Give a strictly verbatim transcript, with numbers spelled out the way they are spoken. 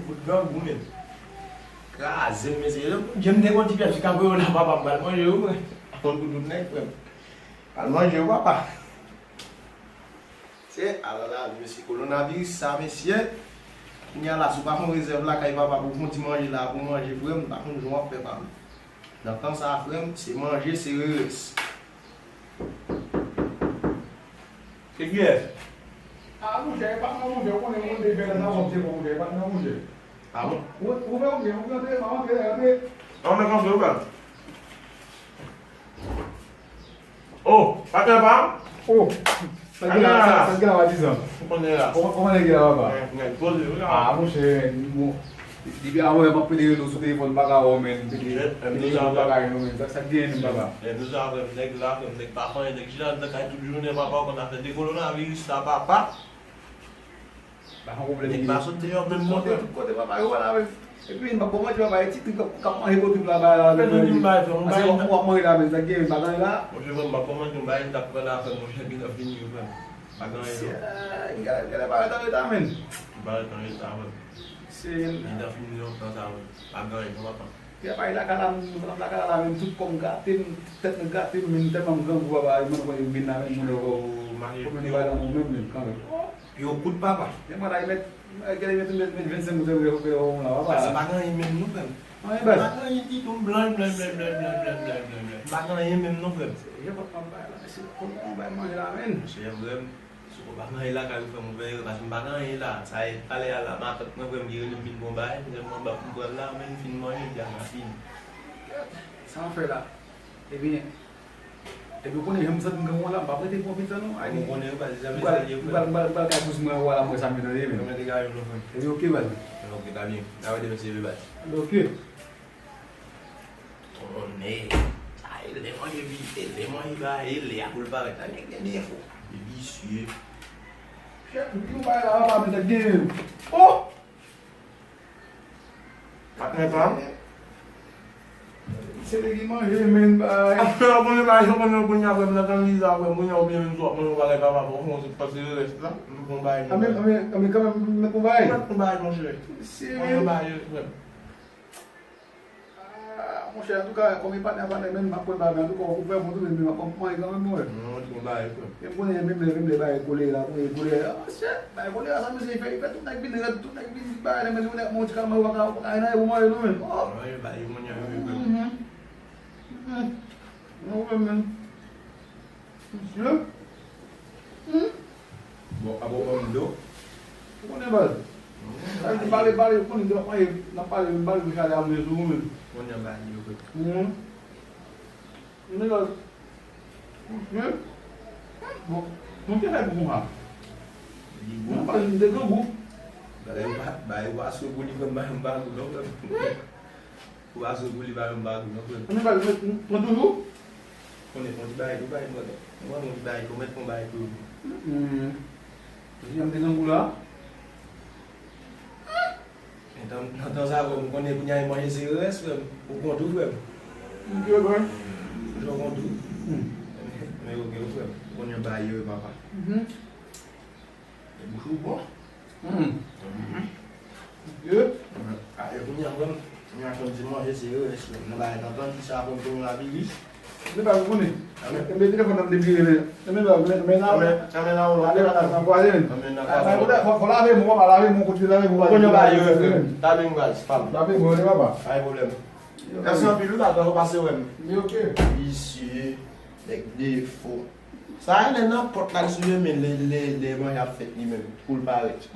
Bout grangou menm. Kraze m, mesye. Lè m te gon ti pyès kagoul la, papa, m pral manje, wi, mwen. Konn pou tout nèg, frè m. Pral manje, wi, papa. Se, alò la, mesye, kowonaviris sa, mesye. Kounye a la, si w pa fè yon rezèv lakay, papa, pou w fè yon ti manje la, pou w manje, frè m, m pa konn jan w ap fè, papa. Nan tan sa, frè m, se manje, se rerès. Se kiyès? Ah, monchè, e pa t nan monchè, ou konnen moun te fè nan wòm, se bon, monchè, e pa t nan monchè. Ah bon? Ou, ou fè oubyen, ou antre, pa antre, antre. An, men konsa, ou pral. Oh, patnè pa m? Oh, sa gen la, sa gen la, patizan. Ou konnen la. Kòman, kòman nèg la, papa? Nèg poze, wi la. Ah, monchè, bon. Depi avan yè m ap pede rele w sou telefòn, m pa ka wè w, men. Pede, pede rele w, m pa ka rele w, men. Sa, sa k genyen menm, papa? Nèg la, frè m, nèg pa fè anyen, nèg chita anndan kay tout jounen, papa, ou konn afè de kowonaviris sa, papa. Pa gen pwoblèm. Nèg pa sot deyò menm non, frè m. Tout kote, papa, yo la menm. Epi, m ap manje, papa, e ti trip k ap, k ap manje gwo trip la, ba la. Fè nou di m bay, frè m, m bay. Ou ap manje la menm, sa k genyen, pa gen la. Monchè, frè m, m ap manje, m bay, m t ap pran la, frè m, monchè, gen nan fini, frè m. Pa gen anyen non. Gade, gade, pa ret an reta, menm. M pa ret an reta, frè m. Se. Li t ap fini lontan sa, wi. Pa gen anyen non, papa. Gade, pa lakay la, m lakay la, menm tout kò m gate, m tèt mwen gate, m menm tèlman m grangou, papa, e mwen, mwen, m vin la, menm, moun yo. Mache. Konbyen nou bay nan moun menm, menm, kanmenm. Yo kout, papa. Men mwen la, e mèt, gade, e mèt, mèt, mèt vennsenk goud, vre, vre, vre, la, papa. Sa pa gen anyen menm, non, frè m. Anyen, baz. Pa gen anyen ditou, m blanch, blanch, blanch. Pa gen anyen menm, non, frè m. Se jefòt m ap bay la, se konn m bay manje la, menm. Se vrè m. Si w pa gen anyen lakay ou, frè m, ou fè erè, paske m pa gen anyen la. Sa e, talè a la, matant mwen, frè m, ki rele m vin pran bagay, m di, m anba pou m pran la, men m fin manje, m di, a, m a fini. Sa w ap fè la? Ebyen, epi w konnen, jan m santi m grangou la, m p ap rete pou anpil tan, non. Ou konnen, yo pa deja bezwen ye, frè m. M pral, m pral, m pral kay kouzen mwen, wè la, m wè sa m gen nan ye, men. Mwen te gaye w, non, frè m. Epi, oke, baz. Oke, ta byen. N a wè demen, se vre, baz. Oke. Tonnè. Sa e lè manje vide, lè manje ba, e lè a pou l parèt la, nèg gen defo. Li visye. Chèf, di yon bagay la, papa, men sa gen. Oh! Patnè pa m. Se li ki manje, men, bay. Apre, w konnen bagay, w konnen, kounye a, frè m, nan kan viza, frè m, kounye a, oubyen menm si w ap manje yon bagay, papa, fò w fè yon ti pase rès la, m pran bagay. A, men, a, men, a, men kanmenm, m met yon bagay. M met yon bagay, monchè. Serye? Mwen yon bagay, frè m. Ah, monchè, antouka, kòm e patnè a patnè, men m ap pran bagay, antouka, ou fè bon tou, men m ap pran manje kanmenm, wi. Non, ou di konn bagay, frè m. E m konnen, menm lè, menm lè bagay kolera, konnen kolera, ah, shit, bagay kolera, sa, mesye, fè, fè tout nèg vin rèd, tout nèg vin bagay, men si ou nèg, mon ti kalman, ou pa ka, ou pa ka, nan, ou manje, non, men. Oh! Manje, bagay, manje, wi, frè m. Mhm. Mhm. Non, frè m, men. Mesye. Hmm? Bon, abo ban m dlo. Ou konnen baz. Sa di pale, pale, ou konnen de pale, n ap pale, m pale pou chale a mwen sou ou menm. Konnen ba li yo. Hmm. Men baz. Mesye. Bon, nou te fè pou konsa. Li bon. Mwen pa vin de grangou. Ba yo pa, ba yo pa sou pou li, frè m, ba yo pa pou non, frè m. Ou pa sou pou li pa menm bagay non, frè m. Ann bagay, mwen, mwen toujou. Konnen fon ti bagay tou, bagay mwen. Mwen fon ti bagay tou, mwen fon bagay tou. Hmm. Jan m te nan gou la. Nan tan, nan tan sa, frè m, ou konnen kounye a e manje se rès, frè m. Ou kontou, frè m. M te konn. Ou kontou. Hmm. Men oke, frè m. Ou konnen bagay yo, papa. Mhm. E bouch ou bon. Hmm. Mhm. Ye. A, e kounye a, frè m, kounye a, frè m, ti manje, se yo, e, frè m, nan bagay tantan, ki sa, frè m, kowonaviris. Men pa konnen. Amen. Men telefòn nan depi rele. Men pa, men, men la, men, men la, on va aller dans la boîte. Amen, nan fò, fò, fò lave men, pa lave men, kote lave men, kounye a, ba yo, frè m. Ta byen, guys, pa. Lave men, papa. Pa gen pwoblèm. Mèsi anpil, wi, pa, pa pase wè m. Men oke. Visye, nèg defo. Sa rele nan pòt la, l sou yo, men lè, lè, lè manje ap fèt li menm, pou l parèt.